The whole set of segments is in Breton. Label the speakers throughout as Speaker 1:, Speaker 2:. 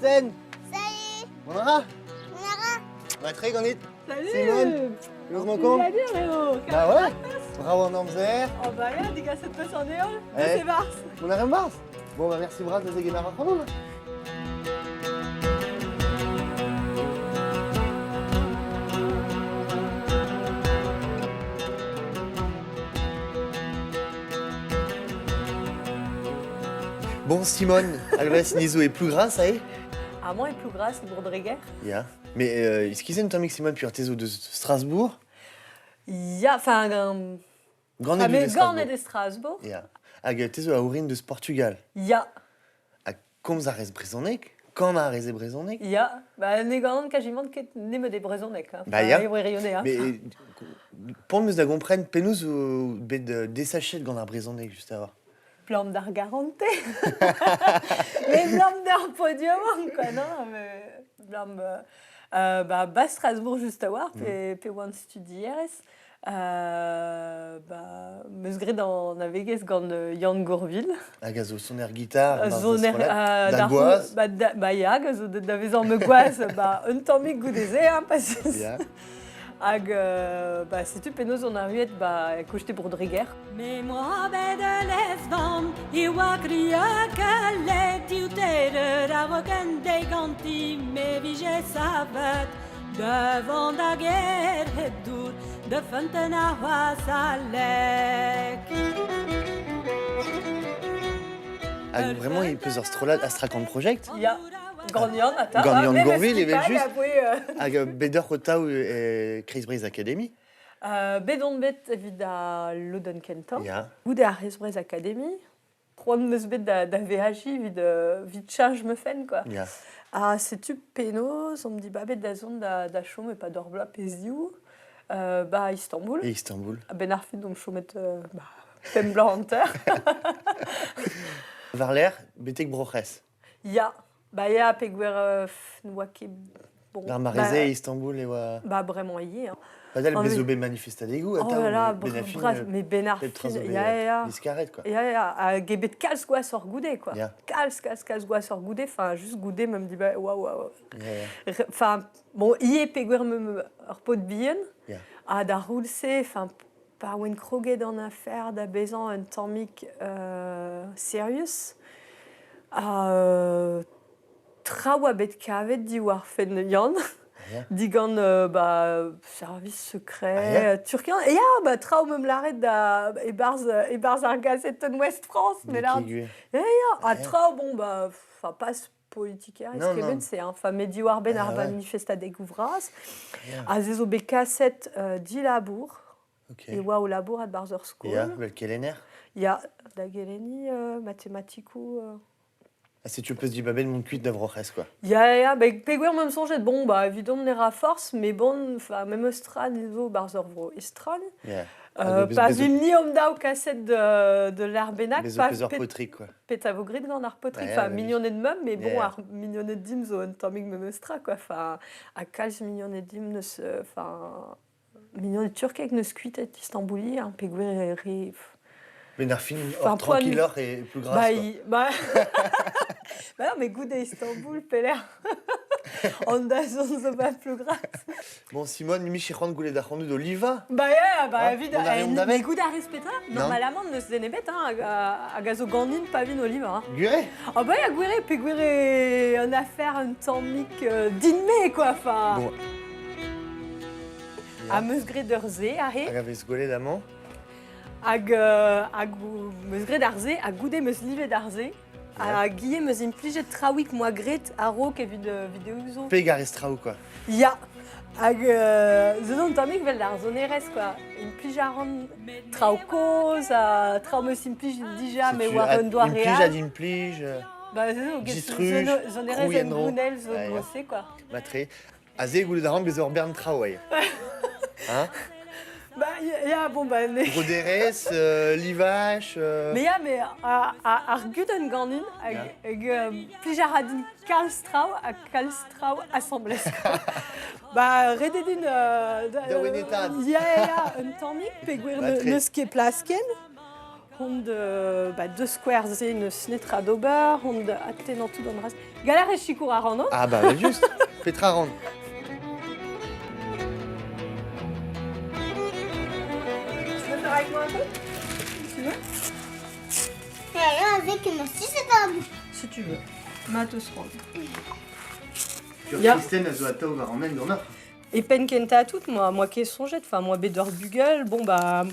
Speaker 1: Kristen.
Speaker 2: Salut.
Speaker 1: Mont a ra?
Speaker 2: Mont a ra.
Speaker 1: Matre ganit.
Speaker 3: Salut.
Speaker 1: Simone. Penaos 'mañ kont?
Speaker 3: Plijadur eo.
Speaker 1: Bah ouais. Brav an amzer.
Speaker 3: Oh bah ya, degaset peus an heol.
Speaker 1: Eh.
Speaker 3: Deus e-barzh.
Speaker 1: Mont a ra 'barzh? Bon bah merci bras da zegemer ac'hanon. Bon Simone, Alves Nizo est plus gras, ça y est?
Speaker 3: Amañ e Plougras, e Bourdreger.
Speaker 1: Ya. Mais eskizen tammig Simone puis ar zo deus Strasbourg?
Speaker 3: Ya, enfin, un...
Speaker 1: Ganet
Speaker 3: Ah,
Speaker 1: out
Speaker 3: mais
Speaker 1: e Strasbourg.
Speaker 3: ganet e Strasbourg.
Speaker 1: Ya. Hag te zo a orin deus Portugal.
Speaker 3: Ya,
Speaker 1: Ha komz a rez brezhoneg? Kan a rez e brezhoneg?
Speaker 3: ya. Ba, ne ganan kajimant ket nemet e brezhoneg. Hein.
Speaker 1: Bah ya.
Speaker 3: E wirionez, hein.
Speaker 1: Mais pont meus da gompren penaos zo bet desachet gant ar brezhoneg just a-walc'h.
Speaker 3: Blam d'ar garante. Mais blam d'ar podium, quoi, non mais blam bah, ba Strasbourg just a-walc'h, pe, pe oan studierez. Bah, meus graet an navegez gant Yann Gourvil.
Speaker 1: Hag a zo soner gitar, barzh
Speaker 3: Soner
Speaker 1: da gwaz.
Speaker 3: Ba, da, ba ya, hag a zo deut da vezañ ma gwaz, ba, un tammig goude-se, hein, pas
Speaker 1: Ya.
Speaker 3: Hag bah, setu penaos on arruet ba koste Bro-Dreger.
Speaker 4: Me moa bet ul lez-vamm e oa kriañ div teir a-raok un deiz ganti me vije savet devant da gêr hep dour da feunteun ar Wazalek.
Speaker 1: Hag bremañ e peus ur strollad Astrakhan Project.
Speaker 3: Ya, gant Yann ata.
Speaker 1: Gant Yann
Speaker 3: Ah,
Speaker 1: Gourvil evel-just.
Speaker 3: Hag
Speaker 1: Hag bet oc'h o taou e Kreiz Breizh Academy.
Speaker 3: Bet on bet evit al lodenn kentañ.
Speaker 1: Ya.
Speaker 3: Goude ar Kreiz Breizh Academy, c'hoant 'm eus bet da, da veajiñ evit, evit cheñch ma fenn, quoi.
Speaker 1: Ya.
Speaker 3: Ha setu penaos omp dibabet da zont da, da chom e-pad ur bloaz pe ziv ba Istanbul.
Speaker 1: E Istanbul.
Speaker 3: A-benn ar fin omp chomet bah, pemp bloaz hanter.
Speaker 1: War-lerc'h, betek Bro-C'hres.
Speaker 3: Ya, bah ya, peogwir n'oa ket bon.
Speaker 1: D'ar mare-se e Istanbul e oa...
Speaker 3: Bah bremañ ivez. Hein.
Speaker 1: Padal,
Speaker 3: Ah,
Speaker 1: bez
Speaker 3: mais-
Speaker 1: zo bet manifestadegoù
Speaker 3: Oh
Speaker 1: atav,
Speaker 3: là là,
Speaker 1: mais ben ar fin,
Speaker 3: bras, mais ben ar
Speaker 1: pep tra
Speaker 3: fin,
Speaker 1: zo bet
Speaker 3: ya, ya.
Speaker 1: diskaret, quoi.
Speaker 3: Ya, ya, hag eo bet kalz gwashoc'h goude, quoi.
Speaker 1: Ya.
Speaker 3: Kalz, kalz, kalz gwashoc'h goude, enfin, juste goude, me dit, bah, waouh, waouh.
Speaker 1: Ya, ya.
Speaker 3: Enfin, bon, ivez peogwir meump ur paotr bihan,
Speaker 1: Ya.
Speaker 3: ha d'ar c'houlz-se, enfin, pa oan kroget an afer da bezañ un tammig serius, ha traoù a bet kavet diwar fenn Yann,
Speaker 1: Ya.
Speaker 3: digant bah, service secret
Speaker 1: Ah, ya?
Speaker 3: turquien. Ya, bah, traoù meump lâret da e-barzh e-barzh ar gazetenn Ouest France, mais là,
Speaker 1: N'eo ket gwir.
Speaker 3: ya, ha
Speaker 1: Ya.
Speaker 3: traoù, bon, bah, enfin, pas politikerezh
Speaker 1: Non, non.
Speaker 3: kement-se, hein. Enfin, met diwar-benn
Speaker 1: Ah,
Speaker 3: ar
Speaker 1: ouais.
Speaker 3: manifestadegoù vras.
Speaker 1: Ya.
Speaker 3: Aze zo bet kaset dilabour,
Speaker 1: Ok.
Speaker 3: e oa o labourat 'barzh ur skol.
Speaker 1: Ya, vel kelenner.
Speaker 3: Ya, da gelenniñ matematikoù.
Speaker 1: Ah, setu peus dibabet mont kuit da Vro-C'hres, quoi.
Speaker 3: Ya, ya, ba, peogwir meump soñjet, bon, bah, evidon ne ra forzh, mais bon, enfin, memes tra ni zo 'barzh ur vro estran.
Speaker 1: Ya.
Speaker 3: Pa vimp-ni hom-daou kaset de l'ar bennak,
Speaker 1: Bez zo
Speaker 3: pa
Speaker 1: peus ur
Speaker 3: pet,
Speaker 1: paotrig, quoi.
Speaker 3: pet a vo graet gant ar paotrig,
Speaker 1: Ouais,
Speaker 3: enfin,
Speaker 1: ouais,
Speaker 3: mignoned meump, mais bon,
Speaker 1: Yeah.
Speaker 3: ar mignoned dimp zo un tammig memes tra, quoi. Enfin, ha kalz mignoned dimp neus, enfin, mignoned turkek neus kuitet Istanbuli, hein, peogwir e re...
Speaker 1: Ben ar fin,
Speaker 3: Enfin,
Speaker 1: hor tranquilloc'h e plus gras,
Speaker 3: Bah,
Speaker 1: quoi.
Speaker 3: bah, bah non, mais goude Istanbul, pelec'h. An dazont zo pas plus gras.
Speaker 1: Bon, Simone, mich c'hoant goulet ar c'hanoù d'Oliva.
Speaker 3: Bah, ya, bah,
Speaker 1: Ah,
Speaker 3: evit,
Speaker 1: on a rien d'avet.
Speaker 3: mais goude a rez petra?
Speaker 1: Non.
Speaker 3: Normalement, neus den ebet, hein, hag, hag a zo ganin pa vin Oliva. Hein.
Speaker 1: Gure?
Speaker 3: Ah bah, ya, gwir peogwir eo un affaire un tammig din-me, quoi, enfin.
Speaker 1: Bon.
Speaker 3: Ha meus graet ur se, aze.
Speaker 1: Hag a vez gwelet amañ.
Speaker 3: Hag, hag meus graet ar se, ha goude meus livet ar se. Ha Guillaume meus implijet traouig moa graet a-raok evit videoù zo.
Speaker 1: Peg ar traoù, quoi.
Speaker 3: Ya, hag zo un tammig vel ar sonerezh, quoi. Implij a ran traoù kozh, ha traoù meus implijet dija, mais
Speaker 1: Setu
Speaker 3: war un doare
Speaker 1: Implij
Speaker 3: all.
Speaker 1: ad implij,
Speaker 3: Bah, zo, get
Speaker 1: Distruj,
Speaker 3: sonerezh
Speaker 1: krouiñ
Speaker 3: en
Speaker 1: en-dro.
Speaker 3: gounell zo
Speaker 1: Ouais, ya.
Speaker 3: grosse, quoi.
Speaker 1: Matre. Aze goulet a ran bez ur bern traoù, eo. Hein?
Speaker 3: Bah, ya, ya, bon, bah, ne...
Speaker 1: Broderezh, livaj...
Speaker 3: Mais ya, mais ar gudenn ganin, hag,
Speaker 1: Ya.
Speaker 3: hag plij a ra din kalz traoù ha kalz traoù asambles. Bah, ret eo din...
Speaker 1: Da wenetad.
Speaker 3: Ya, ya, ya, un tammig, peogwir
Speaker 1: Matre.
Speaker 3: n'eus ket plas ken. Hon de, ba, deus skouer-se n'eus netra d'ober, hon de adtennañ tout an dra-se. Galler e sikour ar ran,
Speaker 1: Ah bah, juste, petra ran.
Speaker 3: Tu veux faire avec moi un peu? Tu veux?
Speaker 2: Avec ma sucette.
Speaker 3: Si tu veux. Matos ran. Ya.
Speaker 1: Kristen a zo atav war an hent ganeoc'h.
Speaker 3: E penn kentañ tout, moi, moi ket soñjet, enfin, moi bet d'ur bugel, bon bah,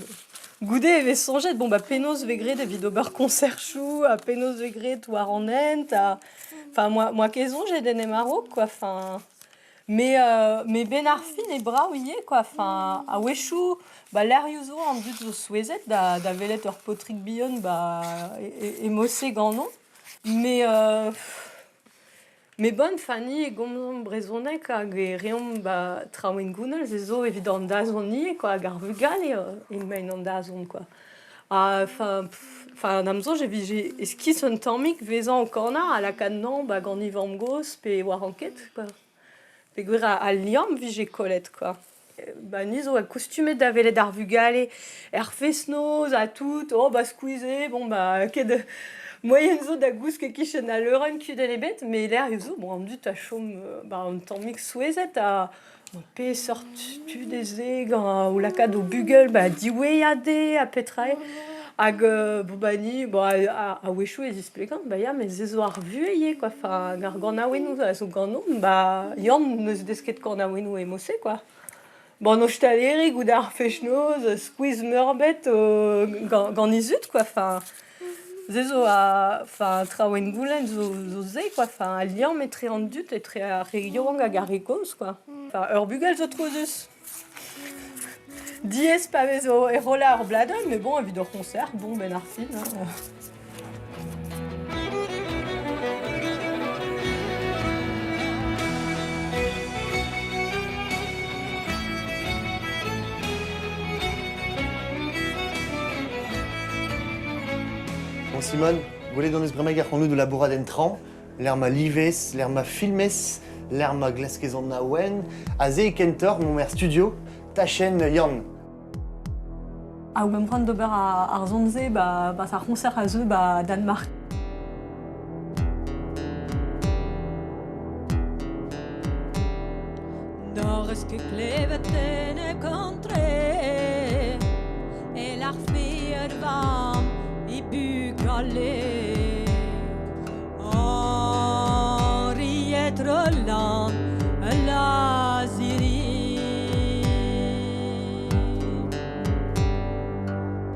Speaker 3: goude e vez soñjet, bon bah, penaos vez graet evit ober konserchoù, ha penaos vez graet war an hent, ha... Enfin, moi, moi ket soñjet en em a-raok, quoi, enfin... Mais, mais ben ar fin e brav ivez, quoi, enfin, a-wechoù, ba, lec'hioù zo an dud zo souezhet da, da welet ur paotrig bihan, ba, e, e, e mod-se ganeomp. Mais, mais bon, Fanny e gomzomp brezhoneg hag e reomp ba, traoù hengounel, se zo evit an dazont ivez, quoi, hag ar vugale emaint an dazont, quoi. Ha enfin, enfin, da'm soñj e vije eskis un tammig vezañ o kanañ ha lakaat 'nañ ba gant e vamm-gozh pe war an ket, quoi. Peogwir al liamm vije kollet, quoi. Ba ni zo akustumet da welet ar vugale er fest-noz ha tout, oh ba skuizh bon ba ket moaien zo da gousk e-kichen al leurenn kudenn ebet, met lec'h zo, bon an dud a chom ba un tammig souezhet ha peseurt tud ez eo gant o lakaat o bugel ba diwezhat eo ha petra eo. Hag bon ba ni, bon a-wechoù e zisplegan, ba ya met se zo ar vuhez ivez quoi, enfin ar ganaouennoù a zo ganeomp, ba Yann 'neus desket kanaouennoù e mod-se quoi. Bon an ostaleri goude ar fest-noz, skuizh-meurbet gant, gant he zud quoi, enfin se zo enfin traoù engoulenn zo, zo se quoi, enfin al liamm etre an dud, etre ar re yaouank hag ar re gozh quoi. Enfin ur bugel zo trouzus. Diaes pa vez o enrollañ ur bladenn, mais bon, evit ur concert, bon ben ar fin. Hein.
Speaker 1: Bon Simone, gwelet hon eus bremañ ar c'hanoù de labourat en traoñ, lec'h ma livez, lec'h ma filmez, lec'h ma glaskez an awen. Aze e kentoc'h, m'omp er studio, tachenn Yann.
Speaker 3: Ha oa c'hoant d'ober ar son-se ba, ba ar c'hoñser a zeu ba Danemark.
Speaker 4: N'hoc'h eus ket klevet en e kontre E larfe ur vamm he bugale Henriette Roland Laziri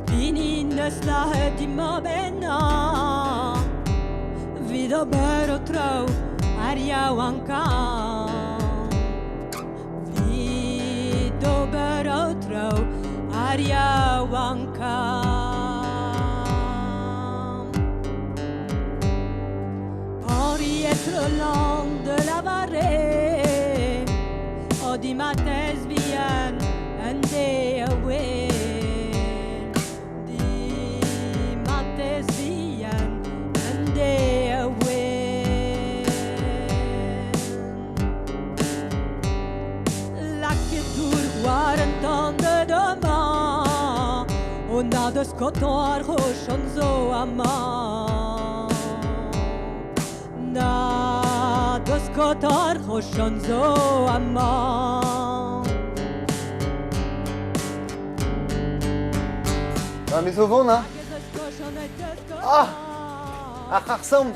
Speaker 4: Pini neus lahet di ma bennañ 'Vit ober ho traoù ar yaouankañ 'Vit ober ho traoù ar yaouankañ Henriette Roland de la Varée O di matez vihan un de a wel Di matez vihan un de a wel Lakaet dour war an tan da dommañ O na deus kotoñ ar rochon zo amañ Na deus kotoñ ar rochon zo amañ
Speaker 1: Ah, mais zo vont, hein. Ah Ar c'har-samm.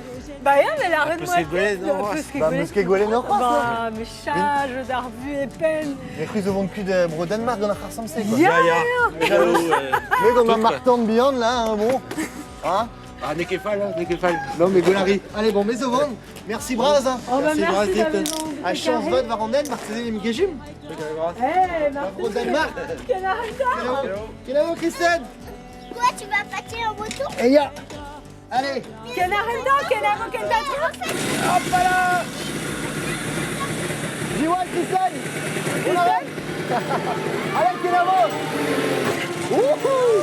Speaker 3: Ba ya, mais la reine
Speaker 5: Peus ket gwelet
Speaker 3: moi peus ket
Speaker 1: Ba, meus ket gwelet n'oc'h
Speaker 3: Ba, mais chaj d'ar vuhez penn.
Speaker 1: Mais c'hwi zo vont kuit bro Danemark gant ar c'har-samm-se, quoi.
Speaker 3: Ya,
Speaker 5: ya.
Speaker 1: Mais gant ma martand bihan, là, hein, bon. Hein.
Speaker 5: Ah, n'eo ket fall, hein, n'eo ket fall. Non, mais Golari.
Speaker 1: Allez, bon, mais zo vont. Merci bras, hein.
Speaker 3: Oh bah
Speaker 5: Merci,
Speaker 3: merci,
Speaker 5: bras,
Speaker 3: la
Speaker 5: dit.
Speaker 3: maison.
Speaker 1: A chañs vat war an hent, marteze em gejim.
Speaker 3: Eh,
Speaker 1: Ba, bro Danemark.
Speaker 3: Kenavo.
Speaker 1: Kenavo, Christine.
Speaker 2: Quoi, tu vas passer en moto?
Speaker 1: Et ya. Allez.
Speaker 3: Kenarenda, kenavo, kentatro.
Speaker 1: Hop là. Diwall, Christine. Kenavo. Allez, Kenavo. Wouhou.